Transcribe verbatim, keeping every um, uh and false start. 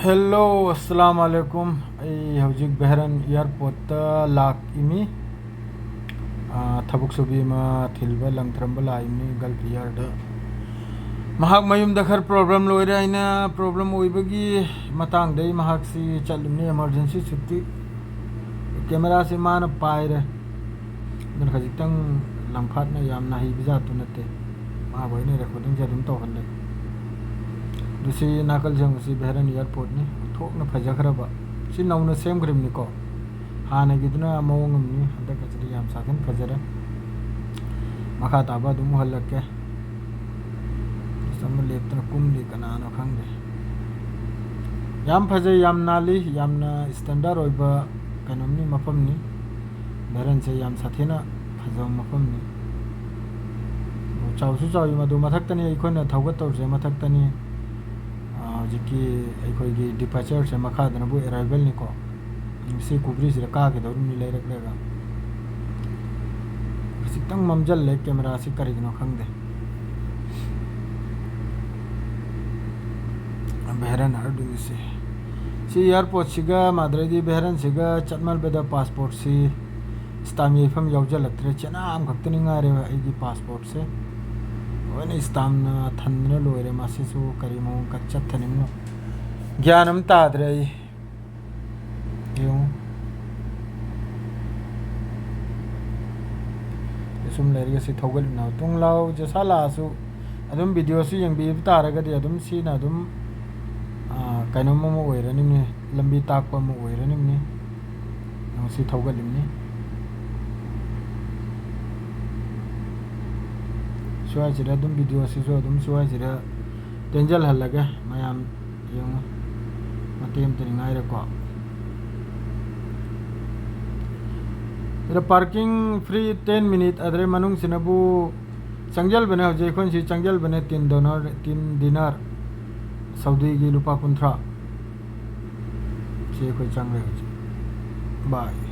Hello, ꯑꯁꯂꯥꯝ ꯑꯂꯩꯀꯨꯝ꯫ ꯑꯩ ꯍꯧꯖꯤꯛ ꯕꯦꯍꯔꯟ ꯑꯦꯌꯥꯔꯄꯣꯔꯠꯇ ꯂꯥꯛꯏꯃꯤ꯫ ꯑꯥ, ꯊꯕꯛ ꯁꯨꯕꯤ ꯑꯃ ꯊꯤꯜꯕ ꯂꯪꯊꯔꯝꯕ ꯂꯥꯛꯏꯃꯤ ꯒꯜꯐ ꯑꯦꯌꯥꯔꯗ꯫ ꯃꯍꯥꯛ ꯃꯌꯨꯝꯗ ꯈꯔ ꯄ꯭ꯔꯣꯕ꯭ꯂꯦꯝ ꯂꯣꯏꯔꯦ ꯍꯥꯏꯅ ꯄ꯭ꯔꯣꯕ꯭ꯂꯦꯝ ꯑꯣꯏꯕꯒꯤ ꯃꯇꯥꯡꯗ ꯑꯩ ꯃꯍꯥꯛꯁꯤ ꯆꯠꯂꯤꯕꯅꯤ, ꯏꯃꯥꯔꯖꯦꯟꯁꯤ ꯁꯨꯇꯤ꯫ ꯀꯦꯃꯦꯔꯥꯁꯤ ꯃꯥꯅ ꯄꯥꯏꯔꯦ꯫ ꯑꯗꯨꯅ ꯈꯖꯤꯛꯇꯪ ꯂꯝꯈꯥꯠꯅ ꯌꯥꯝꯅ ꯍꯩꯕ ꯖꯥꯠꯇꯨ ꯅꯠꯇꯦ꯫ ꯃꯥꯕꯨ ꯑꯩꯅ ꯔꯦꯀꯣꯔꯗꯤꯡꯁꯦ ꯑꯗꯨꯝ ꯇꯧꯍꯜꯂꯦ꯫ ꯑꯗꯨ ꯁꯤ ꯅꯥꯀꯜ ꯁꯦꯡꯕꯁꯤ ꯕꯦꯍꯔꯟ ꯑꯦꯌꯥꯔꯄꯣꯔꯠꯅꯤ꯫ ꯊꯣꯛꯅ ꯐꯖꯈ꯭ꯔꯕ꯫ ꯁꯤ ꯅꯧꯅ ꯁꯦꯝꯈ꯭ꯔꯤꯕꯅꯤꯀꯣ꯫ ꯍꯥꯟꯅꯒꯤꯗꯨꯅ ꯃꯑꯣꯡ ꯑꯃꯅꯤ꯫ ꯍꯟꯗꯛꯀꯁꯤꯗꯤ ꯌꯥꯝ ꯁꯥꯊꯤꯅ ꯐꯖꯔꯦ꯫ ꯃꯈꯥ ꯇꯥꯕ ꯑꯗꯨꯝ ꯎꯍꯜꯂꯛꯀꯦ꯫ ꯑꯁ, ꯑꯃ ꯂꯦꯞꯇꯅ ꯀꯨꯝꯂꯤ, ꯀꯅꯥꯅꯣ ꯈꯪꯗꯦ꯫ ꯌꯥꯝ ꯐꯖꯩ, ꯌꯥꯝ ꯅꯥꯜꯂꯤ, ꯌꯥꯝꯅ ꯁ꯭ꯇꯦꯟꯗꯔꯗ ꯑꯣꯏꯕ ꯀꯩꯅꯣꯝꯅꯤ, ꯃꯐꯝꯅꯤ꯫ ꯕꯦꯍꯔꯟꯁꯦ ꯌꯥꯝ ꯁꯥꯊꯤꯅ ꯐꯖꯕ ꯃꯐꯝꯅꯤ꯫ ꯆꯥꯎꯁꯨ ꯆꯥꯎꯏ, ꯃꯗꯨ ꯃꯊꯛꯇꯅꯤ ꯑꯩꯈꯣꯏꯅ ꯊꯧꯒꯠꯇꯧꯔꯤꯁꯦ, ꯃꯊꯛꯇꯅꯤ꯫ ꯑꯥ, ꯍꯧꯖꯤꯛꯀꯤ ꯑꯩꯈꯣꯏꯒꯤ ꯗꯤꯄꯥꯔꯆꯔꯁꯦ, ꯃꯈꯥꯗꯅꯕꯨ ꯑꯦꯔꯥꯏꯚꯦꯜꯅꯤꯀꯣ꯫ ꯁꯤ ꯀꯨꯕ꯭ꯔꯤꯁꯤꯗ ꯀꯥꯈꯤꯗꯧꯔꯤꯕꯅꯤ ꯂꯩꯔꯛꯂꯒ꯫ ꯈꯖꯤꯛꯇꯪ ꯃꯝꯖꯜꯂꯦ ꯀꯦꯃꯦꯔꯥꯁꯤ, ꯀꯔꯤꯒꯤꯅꯣ ꯈꯪꯗꯦ꯫ ꯕꯦꯍꯔꯟ ꯍꯥꯏꯔꯗꯣꯏꯅꯤꯁꯦ꯫ ꯁꯤ ꯑꯦꯌꯥꯔꯄꯣꯔꯠꯁꯤꯒ ꯃꯥꯗ꯭ꯔꯩꯗꯤ ꯕꯦꯍꯔꯟꯁꯤꯒ ꯆꯠꯃꯟꯕꯗ ꯄꯥꯁꯄꯣꯔꯠꯁꯤ ꯁ꯭ꯇꯥꯝ ꯌꯩꯐꯝ ꯌꯥꯎꯖꯜꯂꯛꯇ꯭ꯔꯦ꯫ ꯆꯦꯅꯥ ꯑꯃꯈꯛꯇꯅꯤ ꯉꯥꯏꯔꯦ ꯑꯩꯒꯤ ꯄꯥꯁꯄꯣꯔꯠꯁꯦ꯫ ꯂꯣꯏꯅ ꯁ꯭ꯇꯥꯝꯅ ꯊꯟꯗꯅ ꯂꯣꯏꯔꯦ꯫ ꯃꯁꯤꯁꯨ ꯀꯔꯤ ꯃꯑꯣꯡ ꯀꯠ-, ꯆꯠꯊꯅꯤꯡꯅꯣ? ꯒ꯭ꯌꯥꯟ ꯑꯃ ꯇꯥꯗ꯭ꯔꯦ ꯑꯩ꯫ ꯌꯦꯡꯉꯨ꯫ ꯁꯨꯝ ꯂꯩꯔꯒ ꯁꯤ ꯊꯧꯒꯠꯂꯤꯅ ꯇꯨꯡ ꯂꯥꯎ ꯖꯁꯥ ꯂꯥꯛꯑꯁꯨ ꯑꯗꯨꯝ ꯚꯤꯗꯤꯑꯣꯁꯤ ꯌꯦꯡꯕꯤꯕ ꯇꯥꯔꯒꯗꯤ ꯑꯗꯨꯝ ꯁꯤꯅ ꯑꯗꯨꯝ, ꯑꯥ, ꯀꯩꯅꯣꯝ ꯑꯃ ꯑꯣꯏꯔꯅꯤꯅꯦ, ꯂꯝꯕꯤ ꯇꯥꯛꯄ ꯑꯃ ꯑꯣꯏꯔꯅꯤꯅꯦ꯫ ꯌꯦꯡꯉꯨ, ꯁꯤ ꯊꯧꯒꯠꯂꯤꯕꯅꯤ꯫ ꯁ꯭ꯋꯥꯏꯁꯤꯗ ꯑꯗꯨꯝ ꯚꯤꯗꯤꯑꯣꯁꯤꯁꯨ ꯑꯗꯨꯝ ꯁ꯭ꯋꯥꯏꯁꯤꯗ ꯇꯦꯟꯖꯜꯍꯜꯂꯒꯦ ꯃꯌꯥꯝ꯫ ꯌꯦꯡꯉꯨ, ꯃꯇꯦꯛ ꯑꯃꯇꯅꯤ ꯉꯥꯏꯔꯦꯀꯣ꯫ ꯁꯤꯗ parking free ten minute, ꯑꯗꯨꯗꯩ ꯃꯅꯨꯡꯁꯤꯅꯕꯨ ꯆꯪꯖꯜꯕꯅꯦ꯫ ꯍꯧꯖꯤꯛ ꯑꯩꯈꯣꯏꯅ ꯁꯤ ꯆꯪꯖꯜꯕꯅꯦ, ꯇꯤꯟ ꯗꯣꯅꯔ, ꯇꯤꯟ ꯗꯤꯅꯔ, ꯁꯥꯎꯗꯤꯒꯤ ꯂꯨꯄꯥ ꯀꯨꯟꯊ꯭ꯔꯥ꯫ ꯁꯤ ꯑꯩꯈꯣꯏ ꯆꯪꯂꯦ ꯍꯧꯖꯤꯛ꯫ ꯕꯥꯏ꯫